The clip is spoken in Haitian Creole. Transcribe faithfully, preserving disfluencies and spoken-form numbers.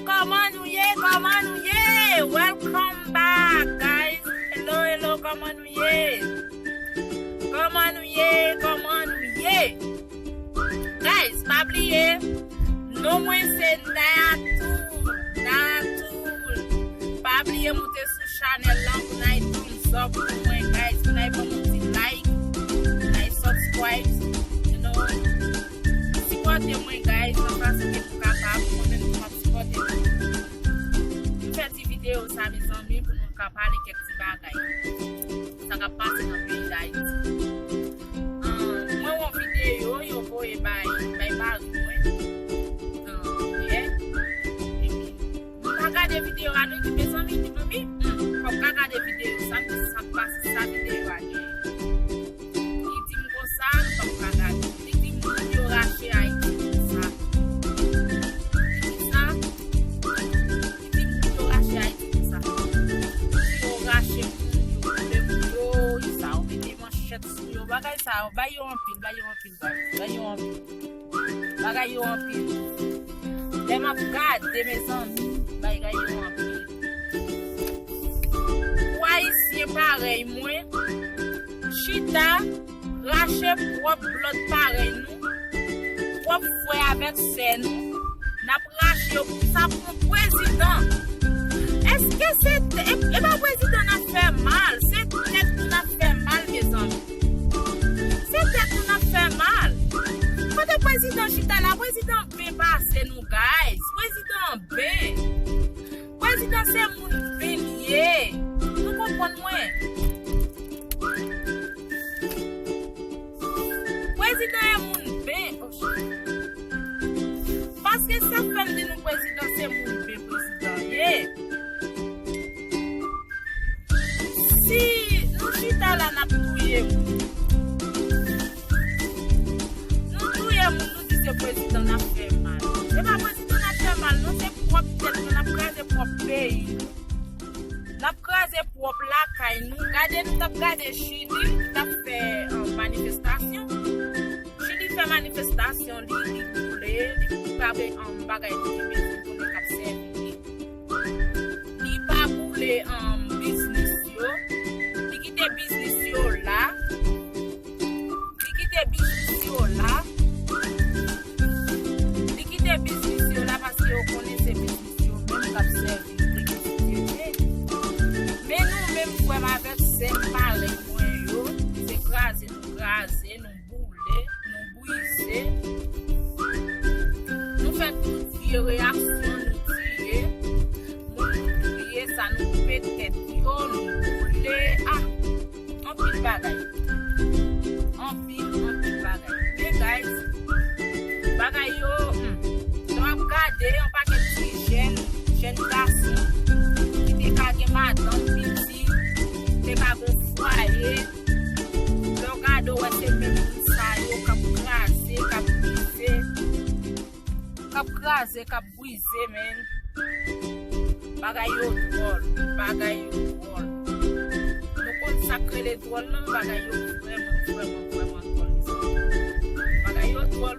Kòman nou ye? Kòman nou ye? Welcome back, guys. Hello, hello, kòman nou ye? Kòman nou ye? Kòman nou ye? Guys, pa bliye, non mwen se Nayatoul, Nayatoul. Pa bliye moute sou chanèl lan pou n ay thumbs up pou mwen, guys, pou n ay ban m yon ti like, pou n ay subscribe, you know. Sipòte mwen, guys, nan fason ke nou kapab, mwen menm tou m ap sipòte nou. M fè ti videyo sa, mezanmi, pou nou ka pale kèk ti bagay. Sa k ap pase nan peyi Dayiti. Ah, mwen wè yon videyo, yo voye bay, bay mari mwen. Ah, yè. Epi, m pa gade videyo a non, di mezanmi, di manmi, hmm, fò m ka gade videyo sa, m di sa k pase sa videyo a genyen. Li di m konsa, m p ap ka gade. Li di moun yo rache Ayiti konsa. Li di sa, li di moun yo rache Ayiti konsa. Yo rache moun, yo boule moun yo, sa, yo mete manchèt sou yo. Bagay sa yo, bay yo anpil, bay yo anpil, bay, bay yo anpil. Bagay yo anpil. Lè m ap gade, mezanmi, bagay yo anpil. Pou Ayisyen parèy mwen, chita, rache pwòp blòd parèy nou, pwòp frè avèk sè nou, n ap rache yo pou sa, pou yon prezidan. Èske se, e, e pa prezidan n ap fè mal, se tèt nou n ap fè mal, mezanmi. Se tèt nou n ap fè mal. Kote prezidan chita la? Prezidan ben pase nou, guys. Prezidan ben. Prezidan se moun ben li ye. Nou konprann mwen? Prezidan e moun ben. Oh, shit. Paske sa fè m di nou prezidan se moun ben prezidan ye. Si nou chita la, n ap touye moun. Nou touye moun, nou di se prezidan n ap fè mal. Se pa prezidan n ap fè mal, non, se pwòp tèt nou, n ap kraze pwòp peyi nou. N ap kraze pwòp lakay nou. Gade, nou t ap gade Chili, ki t ap fè, um, manifestasyon. Chili fè manifestasyon, li, li boule, li kraze, um, bagay li te bezwen konnen k ap sèvi li. Li pa boule, um, biznis yo. Li kite biznis yo la. Li kite biznis yo la. Li kite biznis yo la paske yo konnen se biznis yo menm k ap sèvi li te gen sekirite. Men nou menm, frè m avèk sè m parèy mwen yo, se kraze nou kraze, nou boule, nou brize. Nou fè tout vye reyaksyon, nou tiye. Moun nou touye, sa nou koupe tèt yo, nou boule. Ah, anpil bagay. Anpil, anpil bagay. Men, guys, bagay yo, hmm, lè w ap gade, yon pakèt ti jèn, jèn gason, ki te ka gen madanm, pitit, te ka gen fwaye, lè w gade, w wè se menm moun sa yo k ap kraze, k ap brize, k ap kraze, k ap brize, men. Bagay yo dwòl, bagay yo dwòl. Nou konn sa k rele dwòl, non? Bagay yo vrèman, vrèman, vrèman dwòl, mezanmi. Bagay yo dwòl,